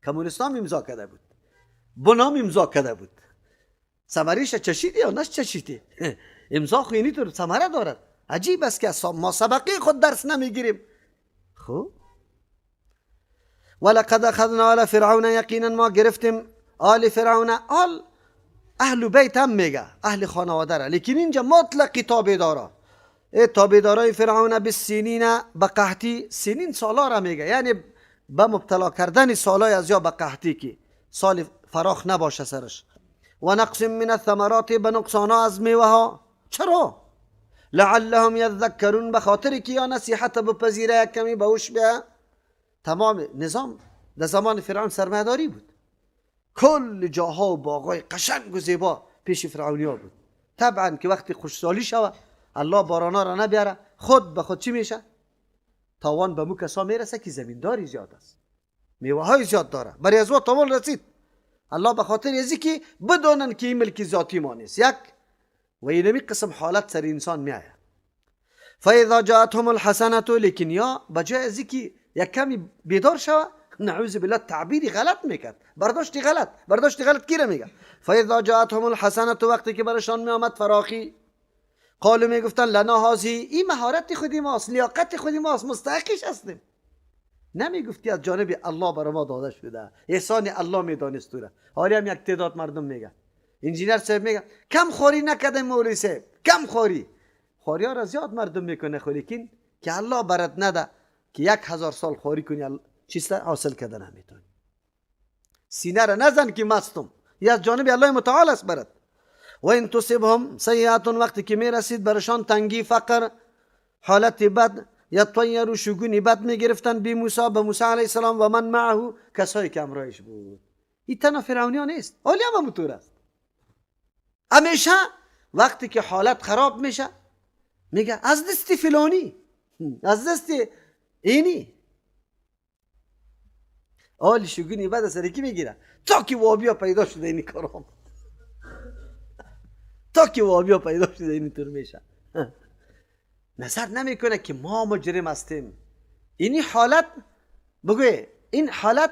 کمونیستان امضا کرده بود، بنام امضا کرده بود. ثمریش چشیدی یا نش چشیدی؟ امضا خو اینی طور ثمره دارد. عجیب است که ما سبقی خود درس نمیگیریم. خب ولقد اخذنا آل فرعون، یقینا ما گرفتیم آل فرعون. آل اهل بیت هم میگه، اهل خانواده را، لیکن اینجا مطلق تابعدارا، ای تابعدارای فرعون، بالسنین، به قحطی. سنین سالا را میگه، یعنی به مبتلا کردن سالای از یا به قحطی که سال فراخ نباشه سرش. و نقص من الثمرات، به نقصان از میوه ها. چرا؟ لعلهم یذکرون، به خاطر که یا نصیحت بپذیره، یک کمی به هوش بیا. تمام نظام در زمان فرعون سرمایه‌داری بود. کل جاها و باغای قشنگ و زیبا پیش فرعونیا بود. طبعا که وقتی خشکسالی شوه، الله بارانا را نبیاره، خود به خود چی میشه؟ تاوان به مو کسا میرسه که زمینداری زیاد است، میوه های زیاد داره، برای از تاوان رسید. الله به خاطر ازی که بدانن که این ملک ذاتی ما نیست، یک و اینمی قسم حالت سر انسان میآید. فاذا جاءتهم الحسنه، لیکن یا بجای ازی که یک کمی بیدار شوه، نعوذ بالله تعبیری غلط میکرد، برداشتی غلط. برداشتی غلط کی میگه؟ فاذا جاءتهم الحسنه، وقتی که برشان میآمد فراخی، قالوا، میگفتن، لنا هذه، این مهارت خودی ماست، لیاقت خودی ماست، مستحقش هستیم. نمیگفتی از جانب الله بر ما داده شده، احسان الله میدانست. را حالی هم یک تعداد مردم میگه، انجینر صاحب میگه کم خواری نکردیم، مولوی صاحب کم خواری. خواری ها را زیاد مردم میکنه، خو لیکن که الله برات نده که 1000 سال خواری کنی چیز حاصل کرده نمیتونی. سینه را نزن که مستم، یه از جانب الله متعال است برات. و ان تصبهم سیئة، وقتی که میرسید برشان تنگی، فقر، حالت بد، یطیروا، شگونی بد میگرفتن، بموسی، به موسی علیه السلام، و من معه، کسایی که همراهش بود. این تنها فرعونی ها نیست، حالی هم همونطور است. همیشه وقتی که حالت خراب میشه میگه از دست فلانی، از دست اینی. حال شگونی بد سر کی میگیره؟ تا که وابیا پیدا شده اینی کارام، تا که وابیا پیدا شده اینی طور میشه. نظر نمیکنه که ما مجرم هستیم. اینی حالت بگوی این حالت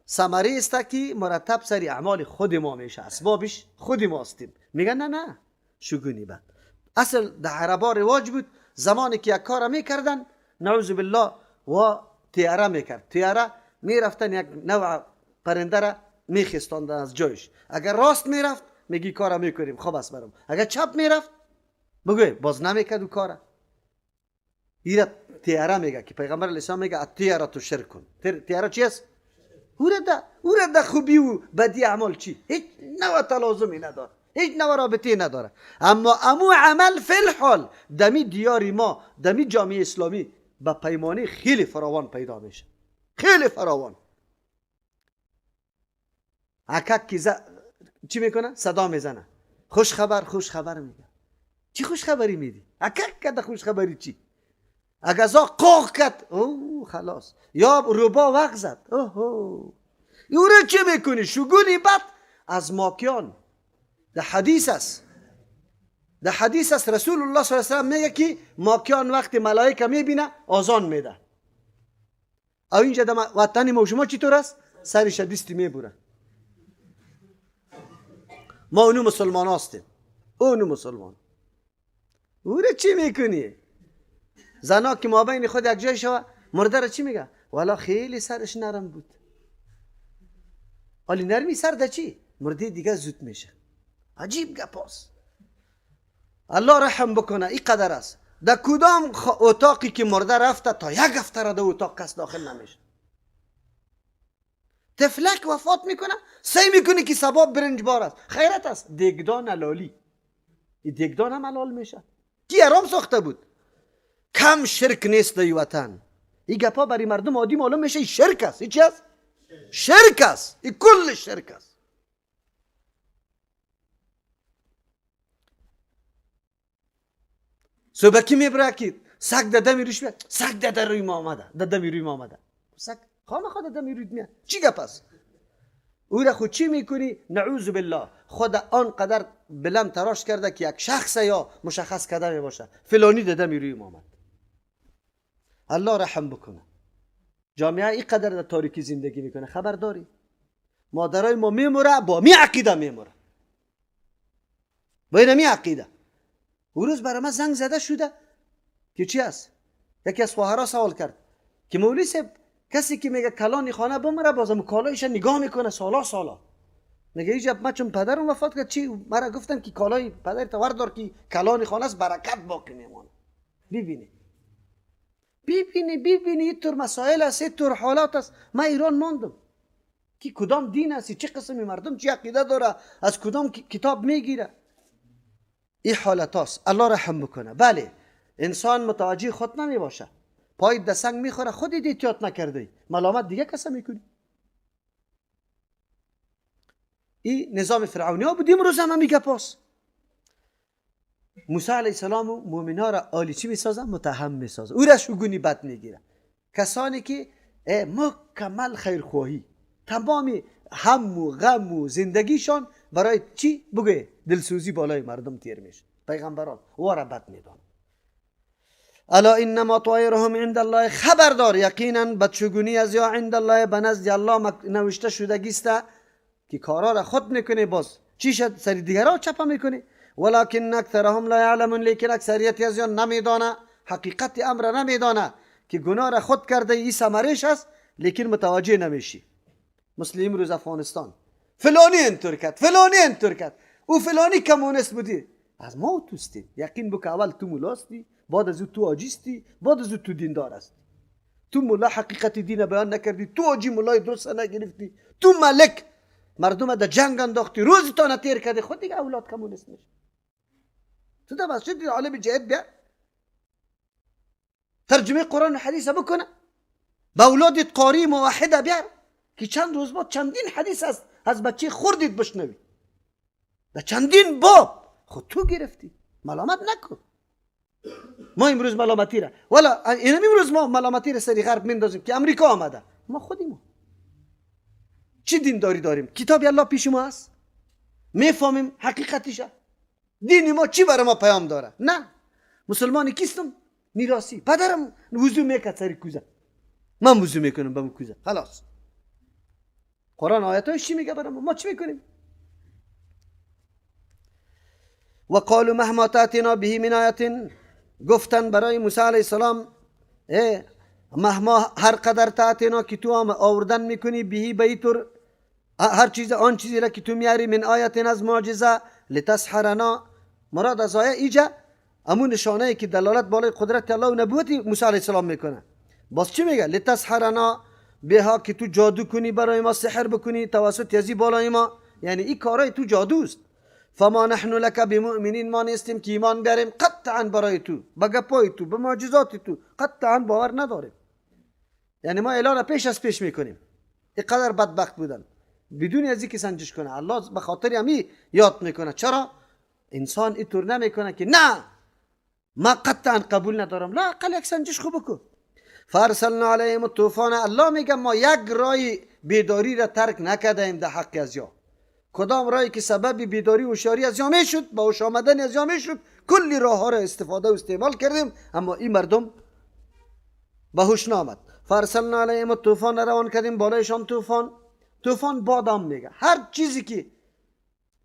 ثمره است که مرتب سر اعمال خود ما میشه، اسبابش خود ما هستیم. میگن نه نه، شگونی بد. اصل در عربا رواج بود، زمانی که یک کار میکردن، نعوذ بالله، و طیره میکرد، طیره میرفتن یک نوع پرنده را میخستاندن از جایش. اگر راست میرفت میگی کار میکنیم، خوب است برم. اگر چپ میرفت بگوی باز نمیکرد و کاره. ایره طیره میگه که پیغمبر علیه السلام میگه الطیرة شرک. طیره چی است؟ او ده خوبی و بدی اعمال چی؟ هیچ نوع تلازمی نداره، هیچ نوع رابطه نداره. اما امو عمل فی الحال دمی دیاری ما، دمی جامعه اسلامی به پیمانه خیلی فراوان پیدا میشه، خیلی فراوان. اکک کی چی میکنه؟ صدا میزنه خوش خبر، خوش خبر میگه. چی خوش خبری میدی؟ اکک کده، خوش خبری چی؟ اگه زاغ قاق کرد، او خلاص، یا روبا وق زد، اوه. او چی میکنی؟ شگونی بد از ماکیان. در حدیث است، در حدیث است، رسول الله صلی الله علیه و میگه که ماکیان وقتی ملائکه میبینه آذان میده. او اینجا در وطن ما شما چطور است؟ سرش دستی میبره. ما اونو مسلمان هستیم، اونو مسلمان. او چی میکنی؟ زنا که ما بین خود یک جای شوه، مرده را چی میگه؟ والا خیلی سرش نرم بود. حالی نرمی سر ده چی؟ مرده دیگه زود میشه. عجیب گپاس. الله رحم بکنه. این قدر است. در کدام اتاقی که مرده رفته، تا یک هفته را در اتاق کس داخل نمیشه. طفلک وفات میکنه، سعی میکنه که سبا برنج بار است، خیرت است، دیگدان حلالی. این دیگدان هم حلال میشه؟ کی حرام ساخته بود؟ کم شرک نیست در وطن. این گپا برای مردم عادی معلوم میشه. این شرک است. این چی است؟ شرک است. این کل شرک است. صبح میبره که سگ ده دمی روش میاد، سگ ده روی ما آمده، ده دمی روی ما آمده. سگ خامخا ده دمی روی میاد. چی گپ است؟ او را خود چی میکنی؟ نعوذ بالله خود آنقدر بلند تراش کرده که یک شخص یا مشخص کرده می باشه، فلانی ده دمی روی ما آمد. الله رحم بکنه. جامعه اینقدر در تاریکی زندگی میکنه، خبر داری؟ مادرای ما میموره با می عقیده میموره، با این می عقیده. اون روز برای من زنگ زده شده که چی است؟ یکی از خواهرها سوال کرد که مولوی صاحب کسی که میگه کلانی خانه بمره بازم کالایش نگاه میکنه سالا سالا، میگه ایجاب من چون پدرم وفات کرد چی مرا گفتن که کالای پدرت وردار که کلانی خانه است برکت باقی میمونه. ببینی ببینی ببینی اینطور مسائل است، اینطور حالات است. من ایران ماندم که کدام دین است، چه قسمی مردم چه عقیده داره، از کدام کتاب میگیره. این حالت هاست. الله رحم بکنه. بله انسان متوجه خود نمی باشه، پای دسنگ میخوره، خودت احتیاط نکرده ملامت دیگه کسا میکنی. این نظام فرعونی ها بود. امروز هم میگه پاس موسی علیه السلام و مؤمنا را عالی چی میسازه؟ متهم میسازه، او را شگونی بد میگیره. کسانی که مکمل خیرخواهی، تمام هم و غم و زندگیشان برای چی بگه؟ دلسوزی بالای مردم تیر میشه. پیغمبران او را بد میدان. الا انما طائرهم عند الله، خبردار یقینا بدشگونی از یا عند الله به نزد الله نوشته شدگیست که کارا را خود میکنه، باز چی شد سری دیگرها چپه میکنه. ولکن اکثرهم لا یعلمون، لیکن اکثریت از یا نمیدانه، حقیقت امر نمیدانه که گناه را خود کرده، این ثمرش است، لیکن متوجه نمیشی. مثل امروز افغانستان فلانی اینطور کرد، فلانی اینطور کرد، او فلانی کمونیست بودی، از ما توستی. یقین بکن اول تو ملاستی، بعد از او تو آجیستی، بعد از او تو دیندار هستی. تو ملا حقیقت دین بیان نکردی، تو آجی ملای درست نگرفتی، تو ملک مردم در جنگ انداختی، روزی تا نتیر کردی، خود دیگه اولاد کمونیست میشه. تو در مسجد عالم جهاد بیا ترجمه قرآن و حدیث بکنه، با اولادت قاری موحده بیار که چند روز بعد چندین حدیث است از بچه خوردید بشنوی در چندین باب. خود تو گرفتی، ملامت نکن. ما امروز ملامتی را والا اینم امروز ما ملامتی را سری غرب میندازیم که امریکا آمده. ما خودیم چی دینداری داریم؟ کتاب الله پیش ما است، میفهمیم حقیقتش. دین ما چی برای ما پیام داره؟ نه مسلمانی کیستم؟ میراثی. پدرم وضو میکرد سری کوزه، من وضو میکنم به کوزه، خلاص. قرآن آیتاش چی میگه برای ما؟ ما چی میکنیم؟ و قالوا مهما تاتینا به من آیت، گفتن برای موسی علیه السلام مهما هر قدر تاتینا که تو هم آوردن میکنی، بهی به طور هر چیز آن چیزی را که تو میاری، من آیت از معجزه، لتسحرنا، مراد از آیه ایجا امون نشانه که دلالت بالای قدرت الله و نبوت موسی علیه السلام میکنه. باز چی میگه؟ لتسحرنا بها، که تو جادو کنی برای ما، سحر بکنی توسط یزی بالای ما، یعنی این کارای تو جادوست. فما نحن لك بمؤمنین، ما نیستیم که ایمان بیاریم قطعا برای تو، به گپای تو، به معجزات تو قطعا باور نداریم. یعنی ما اعلان پیش از پیش میکنیم. اینقدر بدبخت بودن بدون از اینکه سنجش کنه. الله به خاطر همی یاد میکنه. چرا انسان اینطور نمیکنه که نه ما قطعا قبول ندارم، لا اقل یک سنجش خوب بکن. فارسلنا علیهم الطوفان، الله میگه ما یک رای بیداری را ترک نکردیم در حق از یا. کدام رایی که سبب بیداری و هوشیاری از یا میشد، با هوش آمدن از یا میشد، کلی راه ها را استفاده و استعمال کردیم، اما این مردم به هوش نامد. فارسلنا علیهم الطوفان، روان کردیم بالایشان طوفان. طوفان بادام میگه هر چیزی که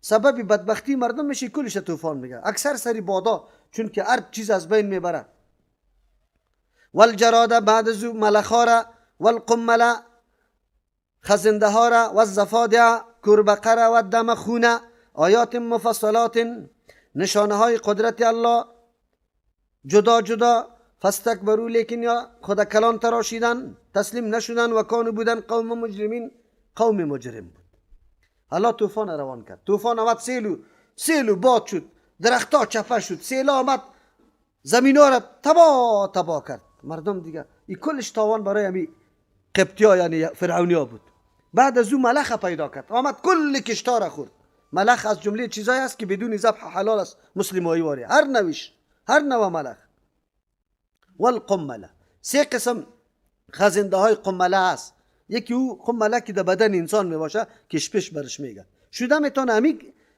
سبب بدبختی مردم میشه کلش طوفان میگه، اکثر سری بادا، چون که هر چیز از بین میبره. والجراد، بعد از ملخا را، والقمله خزنده ها را، والضفادع کوربقه را، و دم خونه. آیات مفصلات، نشانه های قدرت الله جدا جدا. فاستکبروا، لیکن یا خدا کلان تراشیدن، تسلیم نشدن، و کانوا بودن قوم مجرمین، قوم مجرم بود. الله طوفان روان کرد. طوفان آمد، سیل و باد شد، درختها چپه شد، سیل آمد زمین ها را تباه تباه کرد. مردم دیگه این کلش تاوان برای همی قبطی ها یعنی فرعونی ها بود. بعد از او ملخ پیدا کرد، آمد کل کشتا را خورد. ملخ از جمله چیزایی است که بدون ذبح حلال است، مسلمایی واری هر نویش، هر نوع ملخ. والقمله، سه قسم خزنده های قمله است. یکی او قمله که در بدن انسان می باشه کشپش برش میگه، شده میتونه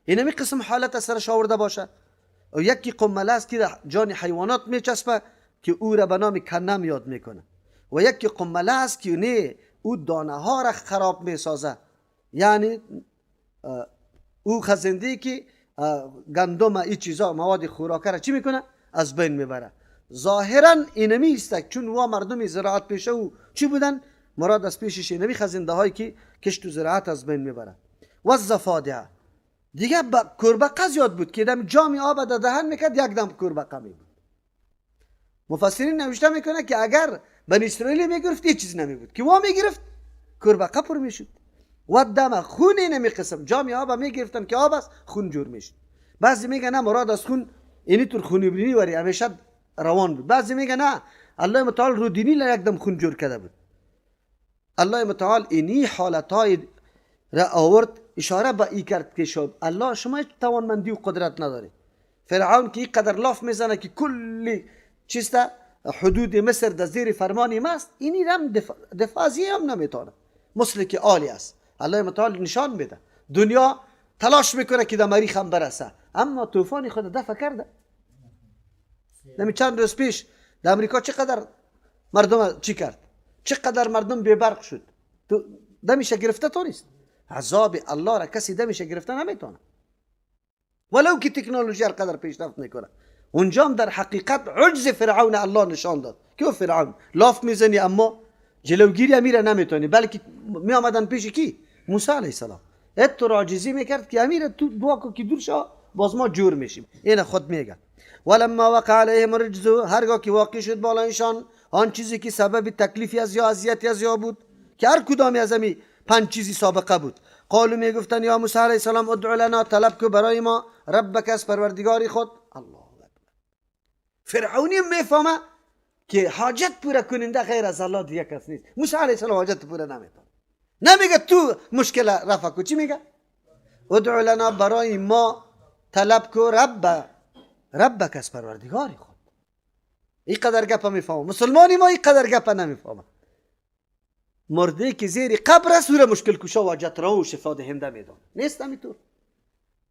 اینمی قسم حالت سرش آورده باشه. و یکی قمله است که در جان حیوانات میچسبه که او را به نام کنم یاد میکنه. و یکی قمله است که نه، او دانه ها را خراب میسازه، یعنی او خزنده که گندم ای چیزا مواد خوراکه را چی میکنه؟ از بین میبره. ظاهرا اینمی است، چون وا مردم زراعت پیشه او چی بودن؟ مراد از پیشش اینمی خزنده هایی که کشت و زراعت از بین میبره. و الضفادع دیگه کوربقه زیاد بود که دم جام آب در دهن میکرد، یک دم کوربقه می بود. مفسرین نوشته میکنه که اگر بنی اسرائیل میگرفت هیچ چیز نمی بود، که وا میگرفت کوربقه پر میشد. و دم خون اینمی قسم جام آب میگرفتن که آب است، خون جور میشد. بعضی میگن نه، مراد از خون اینی طور خونی بینی وری همیشه روان بود. بعضی میگن نه، الله متعال رودینی یک دم خون جور کرده بود. الله متعال اینی حالتهای را آورد، اشاره به ای کرد که شد الله شما هیچ توانمندی و قدرت نداری. فرعون که اینقدر لاف میزنه که کلی چیست حدود مصر در زیر فرمان ماست، اینی رم دفاع از هم نمیتونه، مثل که عالی است. الله متعال نشان میده دنیا تلاش میکنه که در مریخ هم برسه، اما طوفان خود دفع کرده. نمی چند روز پیش در امریکا چقدر مردم چی کرد، چقدر مردم بی برق شد، تو دمیشه گرفته تو نیست. عذاب الله را کسی دمیشه گرفته نمیتونه، ولو که تکنولوژی هر قدر پیشرفت میکنه. اونجا هم در حقیقت عجز فرعون الله نشان داد که فرعون لاف میزنی اما جلوگیری امیره نمیتونی، بلکه می آمدن پیش کی؟ موسی علیه السلام. اتر عاجزی میکرد که امیر تو دعا کو که دور شو، باز ما جور میشیم. این خود میگه ولما وقع علیهم الرجز، هرگاه که واقع شد بالا اینشان آن چیزی که سبب تکلیفی از یا اذیتی از یا بود، که هر کدامی از امی پنج چیزی سابقه بود. قالو میگفتن یا موسی علیه السلام ادع لنا، طلب کو برای ما ربک از پروردگار خود. الله اکبر. فرعونی میفهمه که حاجت پوره کننده غیر از الله دیگه کس نیست. موسی علیه السلام حاجت پوره نمیتونه، نمیگه تو مشکل رفع کو، چی میگه؟ ادع لنا، برای ما طلب کو ربک از پروردگار خود. این قدر گپ میفهمه مسلمانی ما، این قدر گپ نمیفهمه. مرده که زیر قبر است او را مشکل کشا و حاجت روا و شفا دهنده میدانه، نیست همینطور.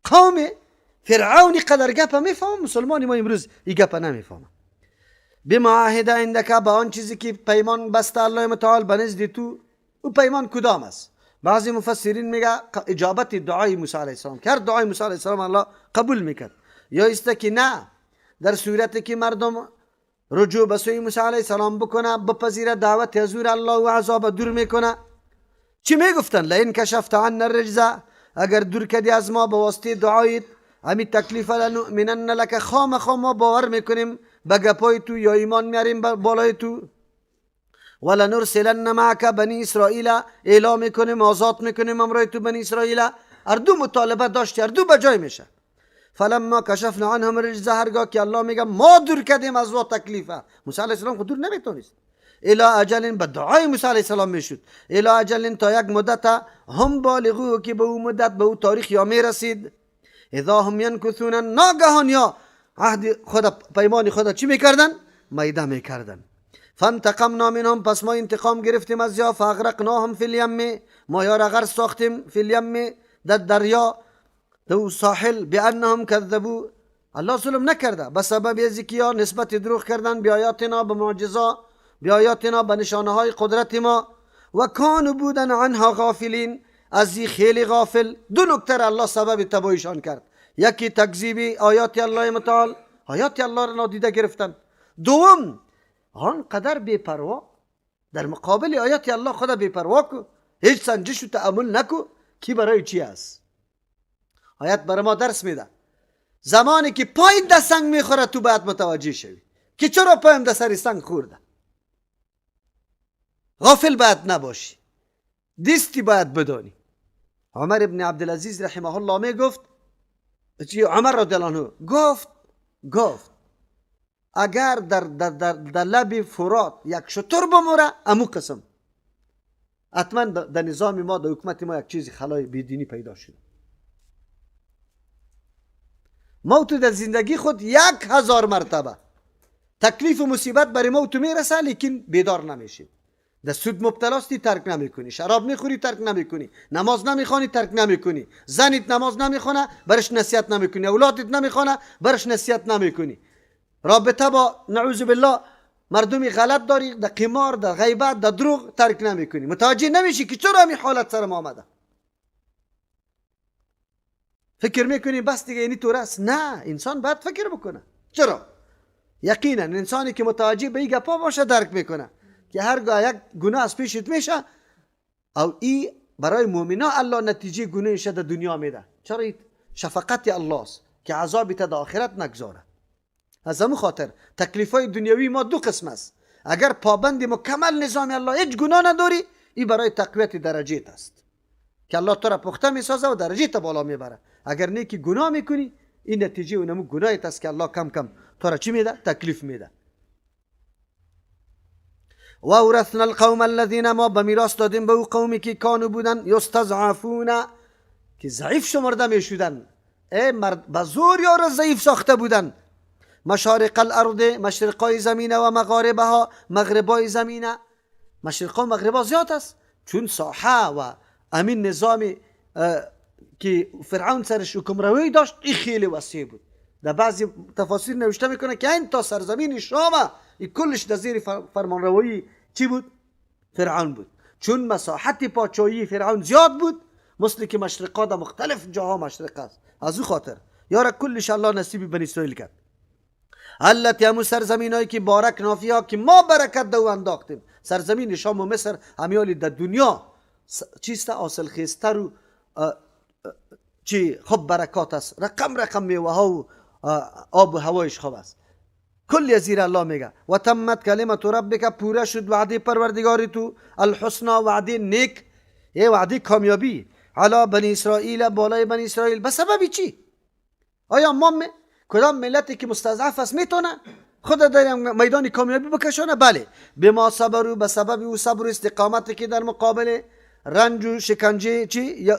قوم فرعون قدر گپ میفهمه، مسلمانی ما امروز این گپ نمیفهمه. بما عهد عندک، به آن چیزی که پیمان بسته الله متعال به نزد تو. او پیمان کدام است؟ بعضی مفسرین میگه اجابت دعای موسی علیه السلام، که هر دعای موسی علیه السلام الله قبول میکرد. یا است که نه، در صورتی که مردم رجوع به سوی موسی علیه السلام بکنه، بپذیره دعوت حضور الله و عذاب دور میکنه. چی میگفتن؟ لئن کشفت عنا الرجز، اگر دور کردی از ما به واسطه دعایت همین تکلیف، لنؤمنن لک، خامخا ما باور میکنیم به گپای تو یا ایمان میاریم بالای تو. ولنرسلن معک بنی اسرائیل، اعلام میکنیم آزاد میکنیم امرای تو بنی اسرائیل. هر دو مطالبه داشتی، هر دو به جای میشه. فلما کشفنا عنهم الرجز، هرگاه که الله میگه ما دور کردیم از وا تکلیفه، موسی علیه السلام خود دور نمیتونست. الی اجل، به دعای موسی علیه السلام میشد، الی اجل، تا یک مدت، هم بالغو، که به او مدت به او تاریخ یا میرسید. اذا هم ینکثون، ناگهان یا عهد خود پیمان خود چی میکردن؟ میده میکردن. فانتقمنا منهم، پس ما انتقام گرفتیم از یا. فاغرقناهم فی الیم، ما یا را غرق ساختیم فی الیم، در دریا دو ساحل. بانهم کذبوا، الله ظلم نکرده، به سبب از که یا نسبت دروغ کردن بیایاتنا، به معجزا، بیایاتنا، به نشانه های قدرت ما. و کانوا بودن عنها غافلین، از خیلی غافل. دو نکته را الله سبب تباهیشان کرد، یکی تکذیب آیات الله متعال، آیات الله را نادیده گرفتن. دوم آن قدر بی پروا در مقابل آیات الله خدا بی پروا کو، هیچ سنجش و تأمل نکو کی برای چی است. آیت برای ما درس میده زمانی که پای در سنگ میخوره تو باید متوجه شوی که چرا پایم در سر سنگ خورده. غافل باید نباشی، دیستی باید بدانی. عمر ابن عبدالعزیز رحمه الله می گفت، عمر رضی الله عنه گفت اگر در, در, در, در لب فرات یک شتر بموره، امو قسم حتما در نظام ما، در حکومت ما یک چیزی خلای بیدینی پیدا شده. ما تو در زندگی خود 1000 مرتبه تکلیف و مصیبت برای ما تو میرسه، لیکن بیدار نمیشیم. در سود مبتلاستی ترک نمیکنی، شراب میخوری ترک نمیکنی، نماز نمیخوانی ترک نمیکنی، زنیت نماز نمیخونه برش نصیحت نمیکنی، اولادت نمیخونه برش نصیحت نمیکنی، رابطه با نعوذ بالله مردمی غلط داری، در قمار، در غیبت، در دروغ ترک نمیکنی، متوجه نمیشی که چرا همین حالت سر ما آمده. فکر میکنی بس دیگه اینی طور است. نه، انسان باید فکر بکنه. چرا؟ یقینا انسانی که متوجه به این گپا باشه درک میکنه که هرگاه یک گناه از پیشت میشه، او ای برای مؤمنا الله نتیجه گناهش در دنیا میده. چرا؟ شفقت الله است که عذاب تا در آخرت نگذاره. از همون خاطر تکلیف های دنیوی ما دو قسم است. اگر پابند مکمل نظام الله هیچ گناه نداری، این برای تقویت درجه است که الله تو را پخته میسازه و درجه تا بالا میبره. اگر نه که گناه میکنی، این نتیجه اونمو گناهت است که الله کم کم تو را چی میده؟ تکلیف میده. و اورثنا القوم الذین، ما به میراث دادیم به او قومی که کانو بودن، یستضعفون، که ضعیف شمرده میشدن، ای مرد به زور یار ضعیف ساخته بودن. مشارق الارض، مشرقای زمینه، و مغاربها، مغربای زمینه. مشرقا و مغربا زیاد است، چون ساحه و امین نظام که فرعون سرش حکمروی داشت این خیلی وسیع بود. در بعضی تفاسیر نوشته میکنه که این تا سرزمین شام این کلش در زیر فرمانروایی چی بود؟ فرعون بود. چون مساحت پادشاهی فرعون زیاد بود، مثل که مشرقا در مختلف جاها مشرق است، از او خاطر یارا کلش الله نصیب بنی اسرائیل کرد. التی، همون سرزمین هایی که بارکنا فیها، که ما برکت دو انداختیم. سرزمین شام و مصر همیالی در دنیا چیست؟ حاصل خیزتر و چی خب برکات است، رقم رقم میوه ها و آب و هوایش خوب است. کلی از الله میگه و تمت کلمت ربک، پوره شد وعده پروردگار تو، الحسنا، وعده نیک، یه وعده کامیابی، علی بنی اسرائیل، بالای بنی اسرائیل. به سبب چی؟ آیا ما کدام ملتی که مستضعف است میتونه خود در میدان کامیابی بکشانه؟ بله، بما صبروا، به سبب او صبر و استقامتی که در مقابل رنج و شکنجه چی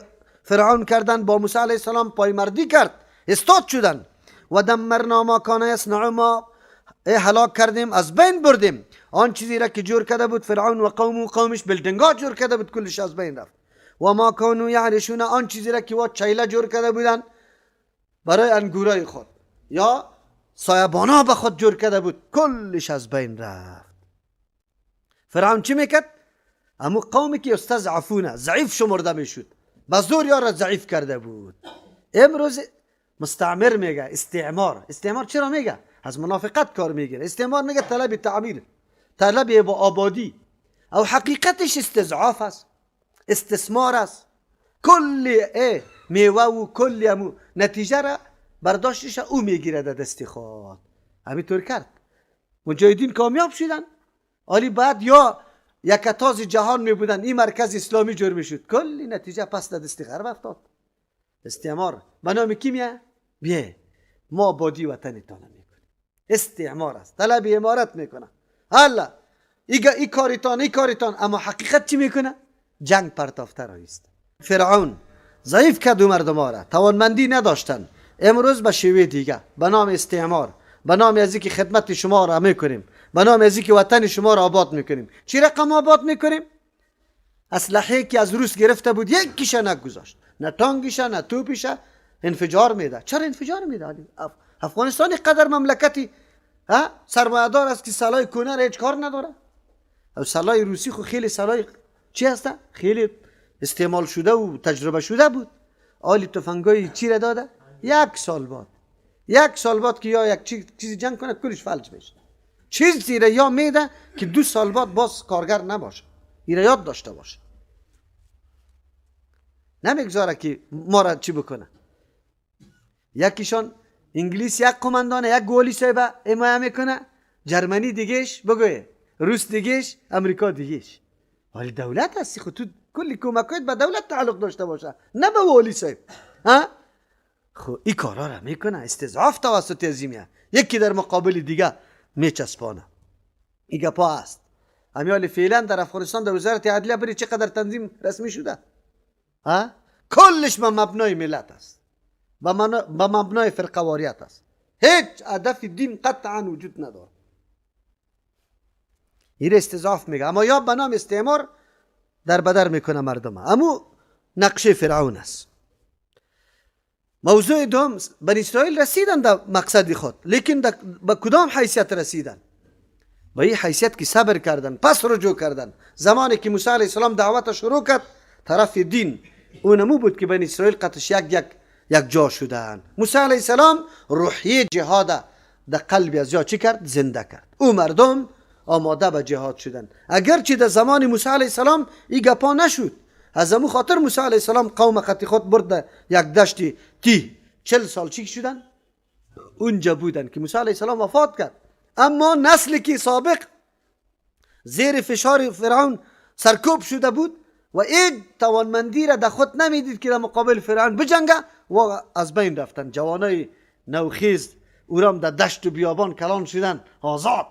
فرعون کردن، با موسی علیه السلام پایمردی کرد، استاد شدن. و دمرنا ما کان یصنع، ما هلاک کردیم، از بین بردیم آن چیزی را که جور کرده بود فرعون و قوم و قومش، building ا جور کرده بود، کلش از بین رفت. و ما کانوا یعرشون، آن چیزی را که وا چیله جور کرده بودن برای انگورای خود یا سایبانا به خود جور کرده بود، کلش از بین رفت. فرعون چی میکرد؟ امو قومی که یستضعفون، ضعیف شمرده میشد، به زور یارا ضعیف کرده بود. امروز مستعمر میگه استعمار. استعمار چرا میگه؟ از منافقت کار میگیره. استعمار میگه طلب تعمیر، طلب با آبادی، او حقیقتش استضعاف است، استثمار است. کل میوه و کل امو نتیجه را برداشتش او میگیره در دست خود. همینطور کرد. مجاهدین کامیاب شدن، آلی بعد یا یکتاز جهان می بودن، این مرکز اسلامی جور میشد، کلی نتیجه پس در دست غرب افتاد. استعمار به نام کی میه؟ بیه ما آبادی وطنتان میکنیم. استعمار است، طلب امارت میکنه. حالا ای کاریتان، ای کاریتان، اما حقیقت چی میکنه؟ جنگ پرتافته است. فرعون ضعیف کرد و مردم را توانمندی نداشتن. امروز به شیوه دیگه، به نام استعمار، به نام از که خدمت شما را میکنیم، به نام از که وطن شما را آباد میکنیم. چی رقم آباد میکنیم؟ اسلحه که از روس گرفته بود یکیش نگذاشت، نه تانگیش نه توپیش، انفجار میده. چرا انفجار میده؟ افغانستان قدر مملکتی ها سرمایه‌دار است که سلاح کونه را هیچ کار نداره. او سلاح روسی خو خیلی سلاح چی هست؟ خیلی استعمال شده و تجربه شده بود. آلی تفنگای چی را داده؟ یک سال بعد، یک سال بعد که یا یک چیزی جنگ کنه کلش فلج میشه. چیزی را یا میده که 2 سال بعد باز کارگر نباشه. ایره یاد داشته باشه. نمیگذاره که ما را چی بکنه. یکیشان انگلیس یک قماندان یک گولی صاحب حمایه میکنه، جرمنی دیگهش بگوی، روس دیگهش، امریکا دیگهش. ولی دولت هستی خود تو کلی کمکایت به دولت تعلق داشته باشه، نه به والی صاحب. ها خب این کارا را میکنه، استضعاف توسط ازیمیه، یکی در مقابل دیگه میچسبانه. این گپا است. امیال فعلا در افغانستان در وزارت عدلیه بری چقدر تنظیم رسمی شده؟ ها کلش به مبنای ملت است، به مبنای فرقه واریت است. هیچ هدف دین قطعا وجود نداره. این استضعاف میگه، اما یا به نام استعمار در بدر میکنه مردم. امو نقشه فرعون است. موضوع دوم، بنی اسرائیل رسیدن در مقصد خود، لیکن به کدام حیثیت رسیدن؟ به این حیثیت که صبر کردن، پس رجوع کردن. زمانی که موسی علیه السلام دعوت شروع کرد طرف دین، اونمو بود که بنی اسرائیل قطش یک یک یک جا شدن. موسی علیه السلام روحیه جهاد در قلب از یا چی کرد؟ زنده کرد. او مردم آماده به جهاد شدن. اگرچه در زمان موسی علیه السلام این گپا نشد، از امو خاطر موسی علیه السلام قوم قطی خود برد یک دشت تی 40 سال چی شدن؟ اونجا بودن که موسی علیه السلام وفات کرد. اما نسلی که سابق زیر فشار فرعون سرکوب شده بود و این توانمندی را در خود نمیدید که در مقابل فرعون بجنگه و از بین رفتن. جوانای نوخیز اورام در دشت و بیابان کلان شدن آزاد.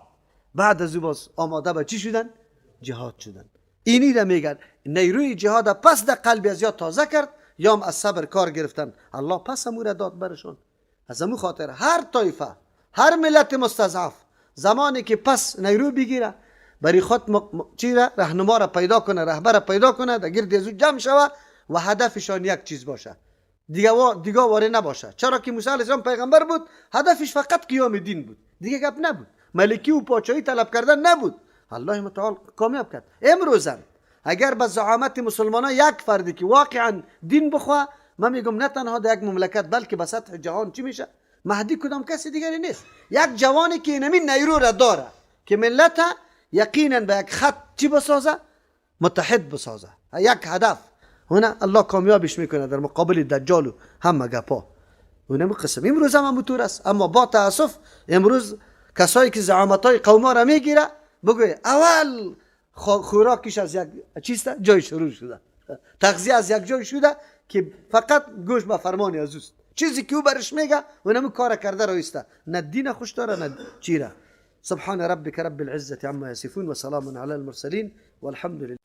بعد از او باز آماده به چی شدن؟ جهاد شدن. اینی را میگن نیروی جهاد پس در قلب از یا تازه کرد، یام از صبر کار گرفتن. الله پس امو را داد برشون. از امو خاطر هر طایفه، هر ملت مستضعف زمانی که پس نیرو بگیره برای خود چی را رهنما را پیدا کنه، رهبر را پیدا کنه، در گرد از او جمع شوه و هدفشان یک چیز باشه، دیگه واره نباشه. چرا که موسی علیه السلام پیغمبر بود، هدفش فقط قیام دین بود، دیگه گپ نبود، ملکی و پاچایی طلب کردن نبود. الله متعال کامیاب کرد. امروزم اگر به زعامت مسلمان یک فردی که واقعا دین بخواه، من میگم نه تنها در یک مملکت بلکه به سطح جهان چی میشه؟ مهدی کدام کسی دیگری نیست. یک جوانی که اینمی نیرو را داره که ملت یقینا به یک خط چی بسازه؟ متحد بسازه، یک هدف. هنا الله کامیابش میکنه در مقابل دجال و همه گپا. اونم قسم امروز هم همونطور است. اما با تاسف امروز کسایی که زعامت های قوما را میگیره، بگوی اول خوراکش از یک چیست جای شروع شده، تغذیه از یک جای شده که فقط گوش به فرمان از اوست. چیزی که او برش میگه اونم کار کرده رایسته، نه دین خوش داره نه چیره. سبحان ربك رب العزة عما يصفون وسلام على المرسلين والحمد لله.